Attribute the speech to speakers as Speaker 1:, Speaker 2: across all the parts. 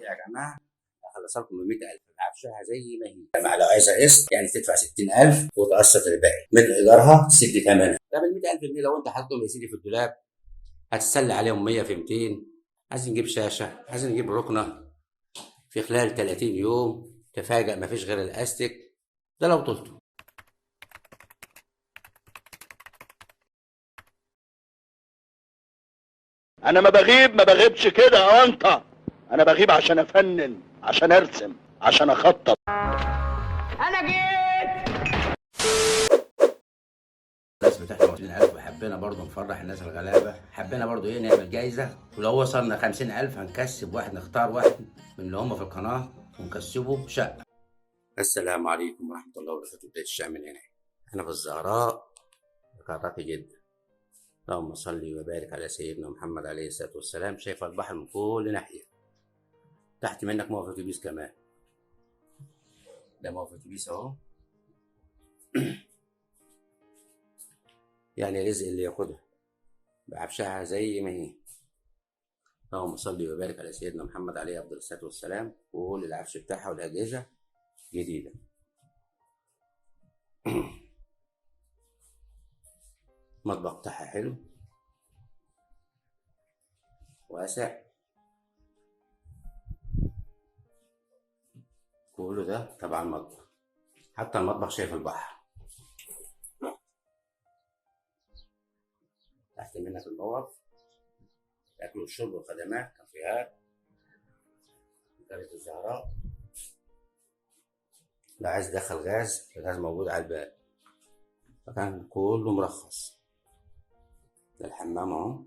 Speaker 1: يا جماعة اخلصها لكم ب 100,000، بعفشها زي ما هي. لو عايزه قسط يعني تدفع 60,000 وتقسط الباقي، من ايجارها تسد ثمنها. طب ال 100,000 جنيه لو انت حاططهم يا سيدي في الدولاب هتسلي عليهم 100 في 200. عايزين نجيب شاشة، عايزين نجيب ركنه، في خلال 30 يوم تفاجأ مفيش غير الاستك ده لو طلته.
Speaker 2: انا ما بغيب، ما بغيبش كده يا انت. انا بغيب عشان افنن، عشان ارسم، عشان اخطط.
Speaker 3: انا جيت.
Speaker 1: الناس بتاعت 20,000، وحبينا برضو نفرح الناس الغلابة، حبينا برضو ايه نعمل جايزة، ولو وصلنا 50,000 هنكسب واحد، نختار واحد من اللي هم في القناة ونكسبه شقه. السلام عليكم ورحمة الله وبركاته. بداية الشقة من هنا، احنا في الزهراء، راقي جدا. اللهم صل وبارك على سيدنا محمد عليه الصلاة والسلام. شايف البحر من كل ناحية، تحت منك موقف اتوبيس كمان، ده موقف اتوبيس اهو. يعني رزق اللي ياخدها بعفشها زي ما هي. اللهم صل وبارك على سيدنا محمد عليه افضل الصلاة والسلام. كل العفش بتاعها والاجهزة جديدة. المطبخ بتاعها حلو واسع، كله ده تبع المطبخ، حتى المطبخ شايف البحر. تحت منك الموقف، الاكل والشرب والخدمات، كافيهات، قرية الزهراء. لو عايز تدخل غاز، الغاز موجود على الباب، مكان كله مرخص. ده الحمام اهو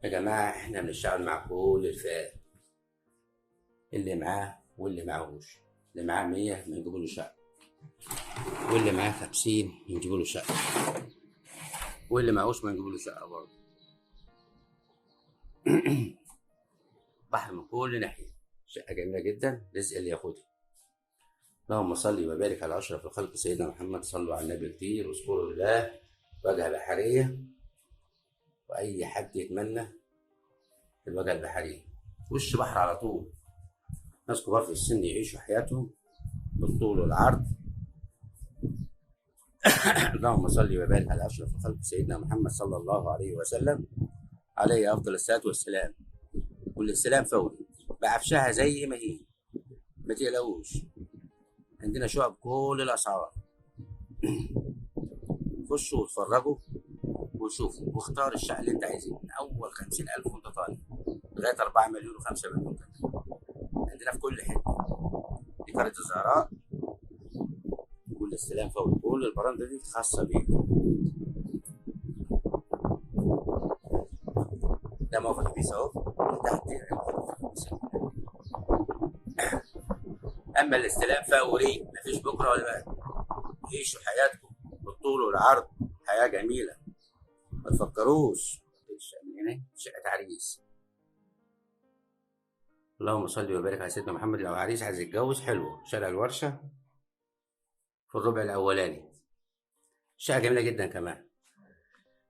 Speaker 1: يا جماعة. احنا بنشتغل مع كل الفئات، اللي معاه واللي معهوش. اللي معاه 100 بنجيبوا له شقة، واللي معاه 50 بنجيبوا له شقة، واللي معهوش بنجيبوا له شقة برضه. بحر من كل ناحية، شقة جميلة جدا، رزق اللي ياخدها. اللهم صل وبارك على أشرف الخلق سيدنا محمد. صلوا على النبي كتير واذكروا الله. واجهة بحرية، وأي حد يتمنى الواجهة البحرية، وش بحر على طول. ناس كبار في السن يعيشوا حياتهم بالطول والعرض. اللهم صل وبارك على أشرف الخلق سيدنا محمد صلى الله عليه وسلم، عليه أفضل الصلاة والسلام. والاستلام فوري، بعفشها زي ما هي، ما تقلقوش. عندنا شعب كل الأسعار. خشوا واتفرجوا وشوفوا واختار الشقة اللي انت عايزها، من أول 50,000 وانت طالع لغاية 4 مليون و5 مليون كمان. عندنا في كل حتة. دي قرية الزهراء، كل استلام فوري، كل البرندة دي خاصة بيك. ده موقف اتوبيس اهو تحت. اما الاستلام فوري، مفيش بكره ولا بعد. عيشوا حياتكم بالطول والعرض، حياة جميلة، ما تفكروش. الشقة من هنا شقه عريس. اللهم صل وبارك على سيدنا محمد. لو عريس عايز يتجوز حلو، شارع الورشة في الربع الاولاني. شقه جميلة جدا كمان،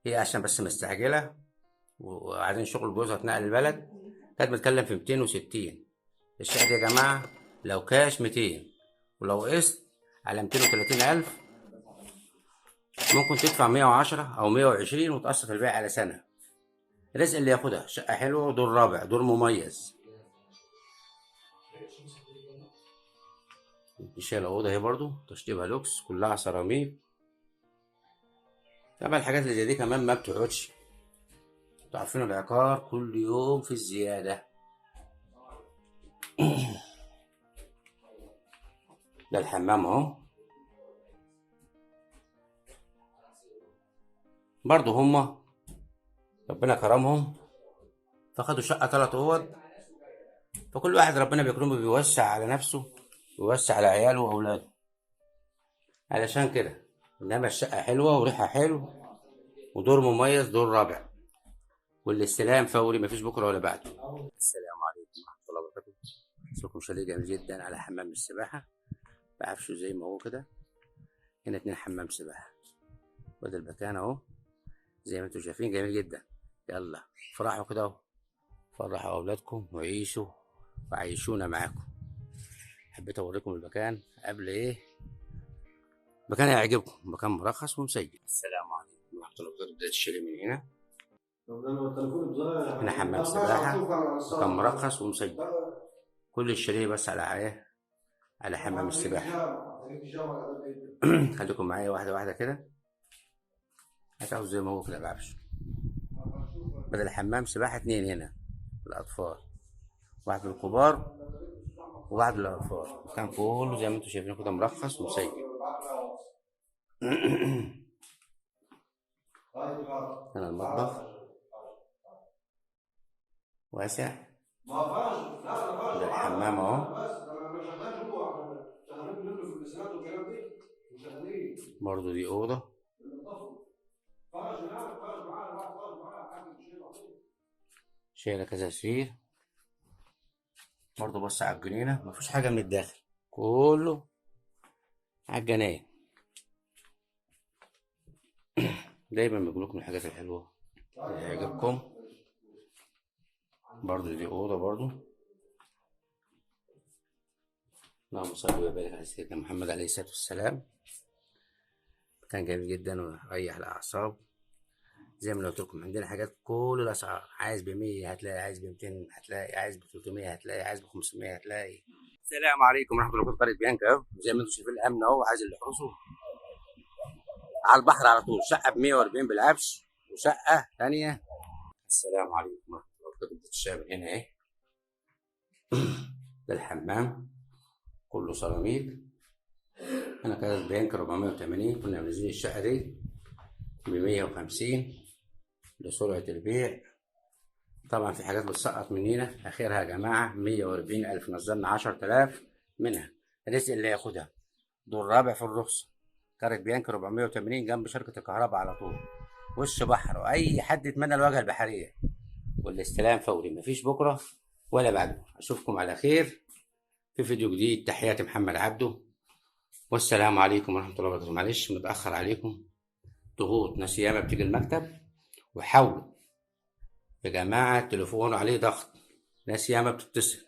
Speaker 1: هي عشان بس مستعجلة وعايزين شغل جوزها اتنقل البلد. كانت بتتكلم في 260. الشقة دي يا جماعة لو كاش 200، ولو قسط على 230,000 ممكن تدفع 110 او 120 وتقسط الباقي على سنة. الرزق اللي ياخدها. شقه حلوة ودور رابع، دور مميز. دي شايله اوضة اهي برضو، تشطيبها لوكس، كلها سيراميك. طبعا الحاجات اللي زي دي كمان ما بتقعدش، انتوا عارفين العقار كل يوم في الزيادة. ده الحمام اهو برضو، هما ربنا كرمهم فخدوا شقة 3 اوض، فكل واحد ربنا بيكرمه بيوسع على نفسه ويوسع على عياله واولاده، علشان كده. انما الشقة حلوة وريحة حلو ودور مميز، دور رابع، والاستلام فوري، مفيش بكرة ولا بعده. السلام عليكم ورحمة الله وبركاته. سوكم شاليه جميل جدا على حمام السباحة، بعفشه زي ما هو كده. هنا 2 حمام سباحة، وده المكان اهو زي ما انتم شايفين، جميل جدا. يلا افرحوا كده، فرحوا اولادكم وعيشوا وعيشونا معاكم. حبيت اوريكم المكان قبل ايه، مكان هيعجبكم، مكان مرخص ومسجل. السلام عليكم ورحمة الله وبركاته. بداية الشاليه من هنا، هنا حمام سباحة، مكان مرخص ومسجل. كل الشاليه بس على ايه، على حمام السباحة. خليكم معايا واحدة واحدة كده، هتاخدوا زي ما هو كده بعفش. بدل حمام سباحة 2 هنا للأطفال، واحد للكبار وواحد للأطفال. مكان كله زي ما انتم شايفين كده مرخص ومسجل. هنا المطبخ واسع، ده الحمام اهو، برضو دي أوضة. شايلة كذا سرير، برضو بص على الجنينة، مفيش حاجة من الداخل، كله على الجناين. دايما بجيب لكم الحاجات الحلوة اللي هيعجبكم. برضو دي أوضة برضو. اللهم صل وبارك على سيدنا محمد عليه الصلاة والسلام. كان جميل جدا وريح الأعصاب. زي ما قلت لكم عندنا حاجات كل الأسعار، عايز ب100 هتلاقي، عايز ب200 هتلاقي، عايز ب300 هتلاقي، عايز ب500 هتلاقي. السلام عليكم ورحمة الله وبركاته. قرية بيانكا أهو، زي ما انتم شايفين الأمن أهو، عايز اللي يحرسه على البحر على طول. شقة ب140 بالعفش، وشقة ثانية. السلام عليكم ورحمة الله وبركاته. الشقة من هنا أهي، ده الحمام كله سيراميك. أنا كانت بيانكا 480، كنا منزلين الشقة دي ب150 لسرعة البيع. طبعا في حاجات بتسقط مننا، آخرها يا جماعة 140,000، نزلنا 10,000 منها، رزق اللي ياخدها. دور رابع في الرخصة، قرية بيانكا 480 جنب شركة الكهرباء على طول، وش بحر، وأي حد يتمنى الواجهة البحرية. والاستلام فوري، مفيش بكرة ولا بعده. أشوفكم على خير في فيديو جديد. تحياتي محمد عبده، والسلام عليكم ورحمة الله وبركاته. معلش متأخر عليكم، ضغوط ناس ياما بتيجي المكتب، وحاولوا يا جماعة التليفون عليه ضغط، ناس ياما بتتصل.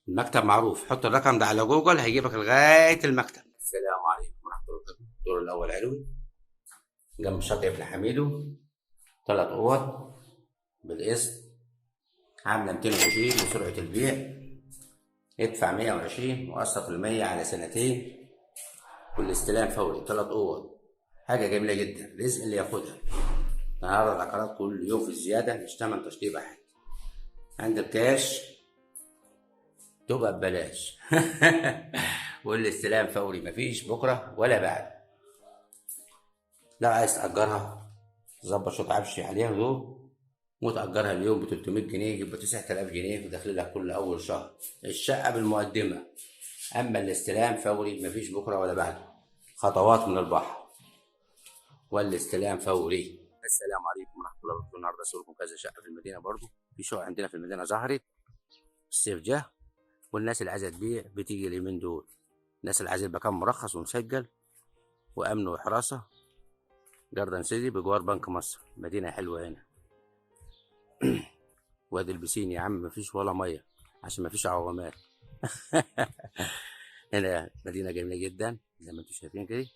Speaker 1: المكتب معروف، حط الرقم ده على جوجل هيجيبك لغاية المكتب. السلام عليكم ورحمة الله وبركاته. الدور الأول علوي جنب شاطئ ابن حميدو، 3 أوض بالقسط، عاملة 220 لسرعة البيع. ادفع 120 وقسط 100 على سنتين، والاستلام فوري. 3 أوض، حاجة جميلة جدا، رزق اللي ياخدها. النهارده العقارات كل يوم في زيادة، مش تمن تشطيب أحد. عند الكاش تبقى ببلاش. والاستلام فوري، مفيش بكرة ولا بعد. لو عايز تأجرها ظبط شوط عفش عليها دول، وتأجرها اليوم ب300 جنيه، يبقى 9000 جنيه وداخل لك كل أول شهر. الشقة بالمقدمة، أما الاستلام فوري، مفيش بكرة ولا بعده. خطوات من البحر، والاستلام فوري. السلام عليكم ورحمة الله وبركاته. النهارده صوركم كذا شقة في المدينة، برضو في شقة عندنا في المدينة ظهرت، الصيف جه، والناس اللي عايزة تبيع بتيجي اليومين دول. الناس اللي عايزة مكان مرخص ومسجل وأمن وحراسة، جاردن سيتي بجوار بنك مصر، مدينة حلوة هنا. وادي البسين يا عم مفيش ولا مية عشان مفيش عوامات. هنا مدينة جميلة جدا زي ما انتم شايفين كده.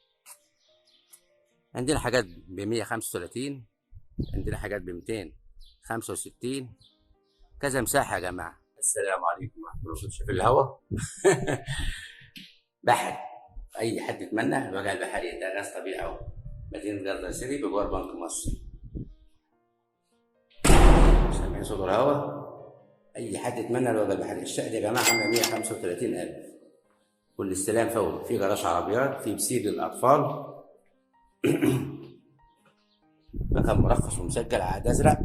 Speaker 1: عندنا حاجات ب135، عندنا حاجات ب265، كذا مساحة يا جماعة. السلام عليكم ورحمة الله وبركاته. شايفين الهوا؟ بحر، أي حد يتمنى الواجهة البحرية، ده غاز طبيعي أهو. مدينة جاردن سيتي بجوار بنك مصر. سامعين صوت الهوا؟ أي حد يتمنى الواجهة البحرية. الشقة دي يا جماعة عاملة 135,000، والاستلام فوري. في جراج عربيات، في بسين للأطفال، مكان مرخص ومسجل عقد أزرق.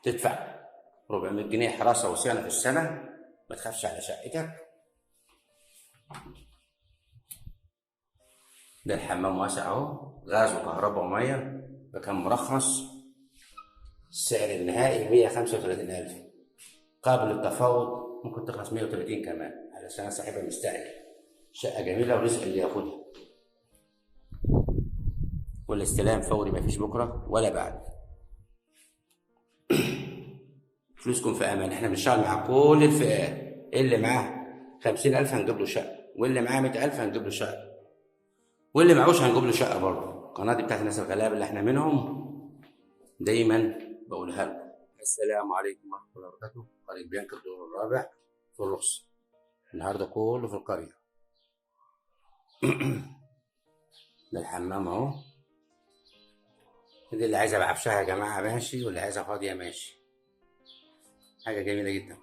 Speaker 1: تدفع 400 جنيه حراسة وصيانة في السنة، ما تخافش على شقتك. ده الحمام واسع اهو، غاز وكهرباء ومية، مكان مرخص. السعر النهائي 135,000، قابل للتفاوض، ممكن تخلص 130 كمان علشان صاحبها مستعجل. شقة جميلة ورزق اللي ياخدها، والاستلام فوري، مفيش بكرة ولا بعد. فلوسكم في امان. احنا بنشتغل مع كل الفئات، اللي معاه 50,000 هنجيب له شقه، واللي معاه 100,000 هنجيب له شقه، واللي معهوش هنجيب له شقه برضه. القناة دي بتاعت الناس الغلابة اللي احنا منهم، دايما بقولها لكم. السلام عليكم ورحمة الله وبركاته. قرية بيانكا الدور الرابع في الرخص، النهارده كله في القرية. ده الحمام اهو. دي اللي عايزه بعفشها يا جماعة ماشي، واللي عايزه فاضية ماشي. حاجة جميلة جدا.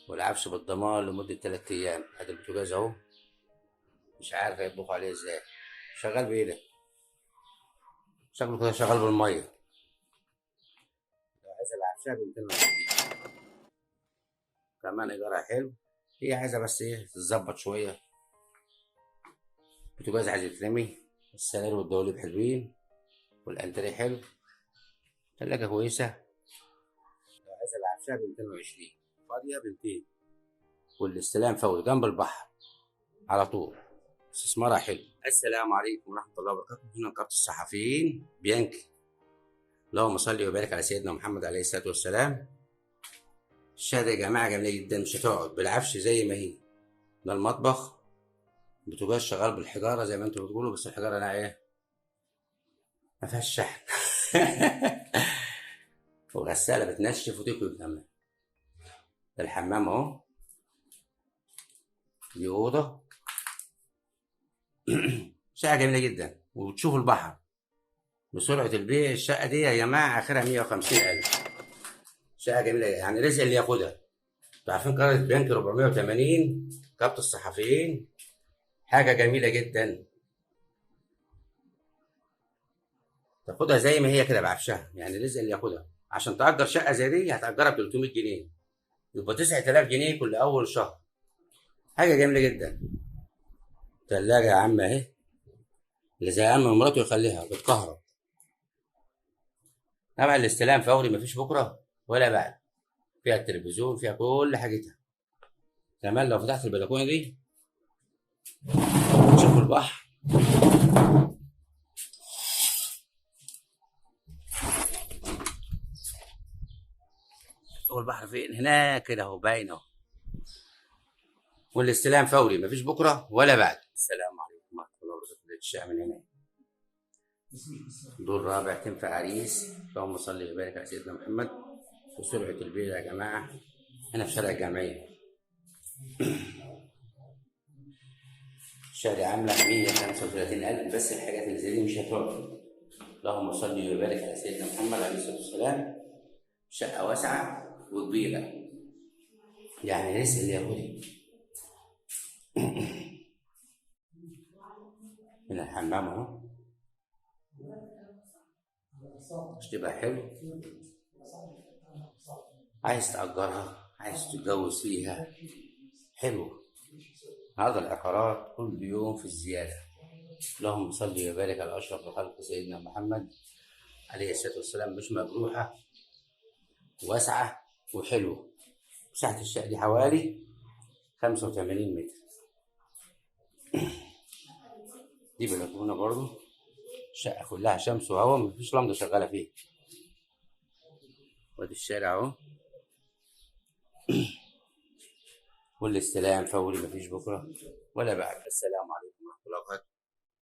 Speaker 1: والعفش بالضمان لمدة 3 ايام. ادي البوتاجاز اهو، مش عارف هيطبخوا عليه ازاي. شغال بايه ده؟ شكله كده شغال بالمية. لو عايزه بعفشها ب 220 كمان، ايجارها حلو. هي عايزه بس ايه، تتظبط شوية. البوتاجاز عايز يترمي. السراير والدواليب حلوين، والانتريه حلو، تلاجة كويسة. لو عايزة بعفشها ب 220، فاضية ب 200، والاستلام فوري جنب البحر على طول. استثمارها حلو. السلام عليكم ورحمة الله وبركاته. هنا نقابة الصحفيين بيانكي. اللهم صل وبارك على سيدنا محمد عليه الصلاة والسلام. الشهادة يا جماعة جميلة جدا، مش هتقعد بالعفش زي ما هي. ده المطبخ، البوتاجاز شغال بالحجارة زي ما انتوا بتقولوا، بس الحجارة انا ايه، ما فيهاش شحن. وغساله بتنشف وتكوي كمان. ده الحمام اهو، دي اوضة. شقه جميلة جدا، وتشوفوا البحر. بسرعة البيع الشقة دي يا جماعة اخرها 150,000. شقه جميلة يعني، رزق اللي ياخدها. انتوا عارفين قرية بيانكي 480، كابت الصحفيين، حاجة جميلة جدا. تاخدها زي ما هي كده بعفشها، يعني رزق اللي ياخدها. عشان تأجر شقة زي دي هتأجرها ب 300 جنيه، يبقى 9000 جنيه كل أول شهر. حاجة جميلة جدا. تلاجة يا عم أهي، اللي زهقان من مراته يخليها بتكهرب. طبعا الاستلام فوري، مفيش بكرة ولا بعد. فيها التلفزيون، فيها كل حاجتها. كمان لو فتحت البلكونة دي تشوفوا البحر. هو البحر فين؟ هناك كده اهو، باين اهو. والاستلام فوري، مفيش بكره ولا بعد. السلام عليكم ورحمة الله وبركاته. الشقة من هنا دور رابع، تنفع عريس. اللهم صل وبارك على سيدنا محمد. وسرعة البيع يا جماعة، هنا في شارع الجمعية. الشقة عامله 135,000 بس. الحاجات اللي زي دي مش هتقف. اللهم صل وبارك على سيدنا محمد عليه الصلاة والسلام. شقه واسعة وكبيره، يعني رزق اللي ياخدها. هنا الحمام اهو، مش تبقى حلو. عايز تأجرها، عايز تتجوز فيها، حلو. هذا العقارات كل يوم في الزيادة. اللهم صل وبارك على أشرف الخلق سيدنا محمد عليه الصلاة والسلام. مش مجروحة، واسعة وحلوة. مساحة الشقة دي حوالي 85 متر. دي بلكونة برضو. الشقة كلها شمس وهواء، مفيش لمضة شغالة فيها. وادي الشارع اهو. والاستلام فوري، مفيش بكرة ولا بعد. السلام عليكم ورحمة الله وبركاته.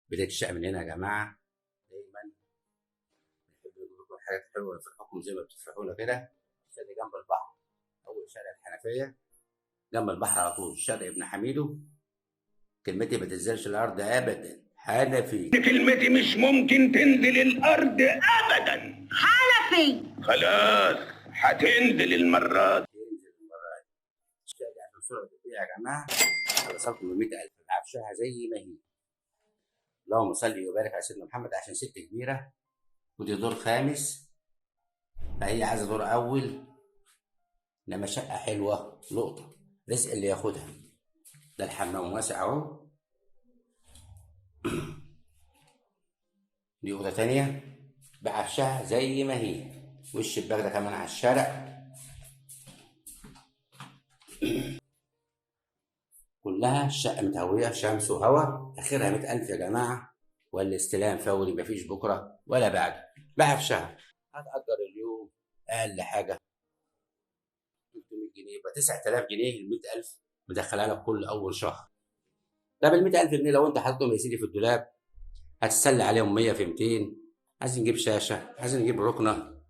Speaker 1: بداية الشقة من هنا يا جماعة. دايما بنحب نقول لكم حاجات حلوة نفرحكم زي ما بتفرحونا كده. الشقة دي جنب البحر، أول شارع الحنفية جنب البحر على طول، شارع ابن حميدو. كلمتي ما تنزلش الأرض أبدا. حنفي،
Speaker 2: كلمتي مش ممكن تنزل الأرض أبدا.
Speaker 4: حنفي
Speaker 2: خلاص هتنزل المرة دي.
Speaker 1: تنزل المرة دي. الشقة دي عشان سرعة البيع يا جماعة خلصت من 100,000. عفشها زي ما هي. اللهم صل وبارك على سيدنا محمد. عشان ست كبيرة، ودي دور خامس، فهي عايزة دور أول. إنما شقة حلوة لقطة، رزق اللي ياخدها. ده الحمام واسع أهو. دي أوضة تانية بعفشها زي ما هي، والشباك ده كمان على الشارع. كلها الشقة متهوية، شمس وهواء. آخرها 100,000 يا جماعة، والاستلام فوري، مفيش بكرة ولا بعد. بعفشها هتأجر اليوم اقل حاجة 300 جنيه، يبقى 9000 جنيه ال 100000 مدخلها لك كل اول شهر. ده بال 100000 جنيه لو انت حاططهم يا سيدي في الدولاب هتسلي عليهم 100 في 200. عايزين نجيب شاشة، عايزين نجيب ركنه،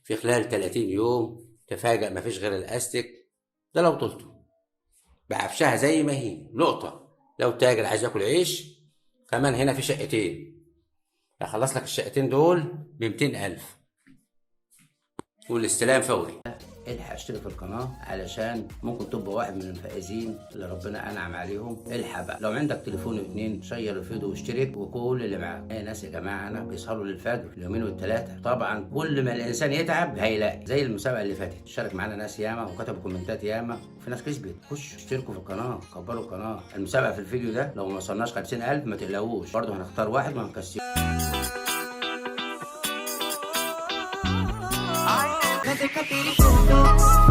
Speaker 1: في خلال 30 يوم تفاجأ مفيش غير الاستك ده لو طلته بعفشها زي ما هي لقطة. لو تاجر عايز ياكل عيش كمان هنا في شقتين، هخلص لك الشقتين دول ب 200000 والاستلام فوري. الحق اشترك في القناة علشان ممكن تبقى واحد من الفائزين اللي ربنا انعم عليهم. الحق بقى لو عندك تليفون واتنين share الفيديو واشترك، وكل اللي معاك. اي ناس يا جماعة انا بيسهروا للفجر اليومين والثلاثة، طبعا كل ما الانسان يتعب هيلاقي. زي المسابقة اللي فاتت شارك معانا ناس ياما وكتبوا كومنتات ياما، وفي ناس كسبت. خش اشتركوا في القناة، كبروا القناة. المسابقة في الفيديو ده لو ما وصلناش 50000 ما تقلقوش، برضه هنختار واحد وهنكسبه.
Speaker 4: मैं देखा तेरी फोटो।